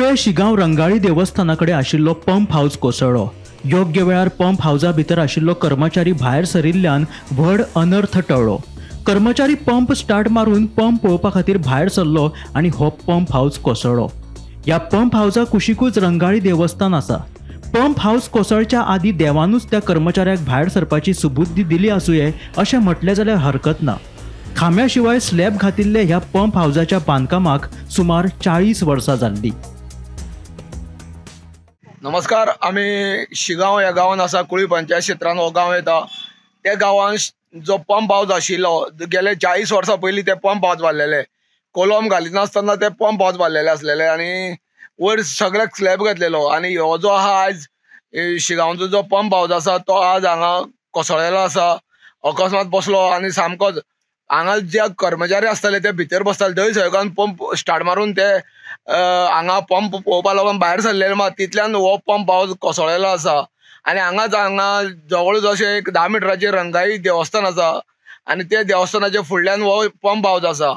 कुळे शिगांव रंगाळी देवस्थाना कडेन आशिल्लो पंप हावस कोसळ्ळो. योग्य वेळार पंप हावजा भितर आशिल्लो कर्मचारी भायर सरिल्ल्यान व्हड अनर्थ टळ्ळो. कर्मचारी पंप स्टार्ट मारून पंप पळोवपा खातीर भायर सरलो आनी हो पंप हावस कोसळ्ळो. ह्या पंप हावजा कुशीकूच रंगाळी देवस्थान आसा. पंप हावस कोसळच्या आदी देवानूच त्या कर्मचाऱ्याक भायर सरपाची सुबुद्धी दिली आसुये अशें म्हटलें जाल्यार हरकत ना. खांब्या शिवाय स्लॅब घातिल्ले ह्या पंप हावजाच्या बांदकामाक सुमार 40 वर्सां जाल्ली. नमस्कार, आमी शिगांव ह्या गांवान आसा. कुळी पंचायत क्षेत्रान हो गांव येता. त्या गांवान जो पंप हावस आशिल्लो गेले 40 वर्सां पयलीं ते पंप हावस बांदलेले. कोलम घालिनासतना ते पंप हावस बांदलेले आसलेले आनी वयर सगळ्याक स्लॅब घातलेलो. आनी हो जो आहा आयज शिगांवचो जो पंप हावस आसा तो आज हांगा कोसळ्ळेलो आसा. अकस्मात बसलो आनी सामकोच हांगा जे कर्मचारी आसताले ते भितर बसताले. थंय सगळ्यान पंप स्टार्ट मारून ते हांगा पंप पळोवपा लागून भायर सरलेले, मात तितल्यान हो पंप हावस कोसळ्ळेलो आसा. आनी हांगाच हांगा जवळूच अशें एक 10 मिटराचेर रंगाई देवस्थान आसा आनी त्या देवस्थानाच्या फुडल्यान हो पंप हावस आसा.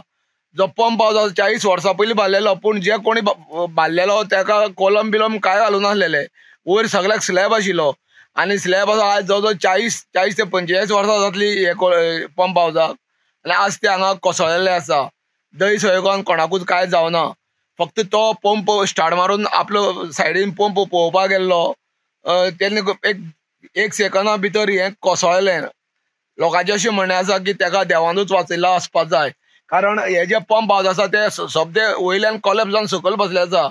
जो पंप हावस आसा 40 वर्सां पयलीं बांदलेलो, पूण जे कोणी बांदलेलो ताका कोलम बिलम कांय घालूं नासलेले. वयर सगळ्याक स्लॅब आशिल्लो आनी स्लॅब आसा आयज जवळ जवळ 40 ते 45 वर्सां जातली हे पंप हावसाक आनी आज ते हांगा कोसळ्ळेले आसा. दही सयोगान कोणाकूच कांय जावना. फक्त तो पंप स्टार्ट मारून आपलो सायडीन पंप पळोवपाक गेल्लो तेन्ना एक सेकंदा भितर हें कोसळ्ळें. लोकांचें अशें म्हणणें आसा की ताका देवानूच वाचयला आसपाक जाय, कारण हे जे पंप हावस आसा ते सगळे वयल्यान कोलॅप्स जावन सकयल बसले आसा.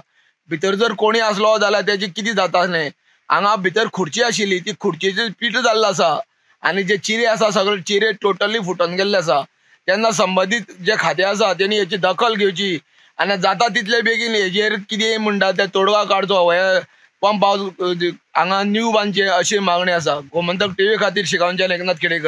भितर जर कोणी आसलो जाल्यार तेजी कितें जाता आसलें. हांगा भितर खुर्ची आशिल्ली, ती खुर्चेचे पीठ जाल्लो आसा आनी जे चिरे आसा सगळे चिरे टोटली फुटून गेल्ले आसा. तेन्ना संबंदीत जे खातें आसा तेणी हेची दखल घेवची आनी जाता तितले बेगीन हेजेर कितें म्हणटा ते तोडगा काडचो. हे पंप हावस हांगा न्यू बांदचें अशी मागणी आसा. गोमंतक टीव्ही खातीर शिगांवच्यान एकनाथ खेडेकर.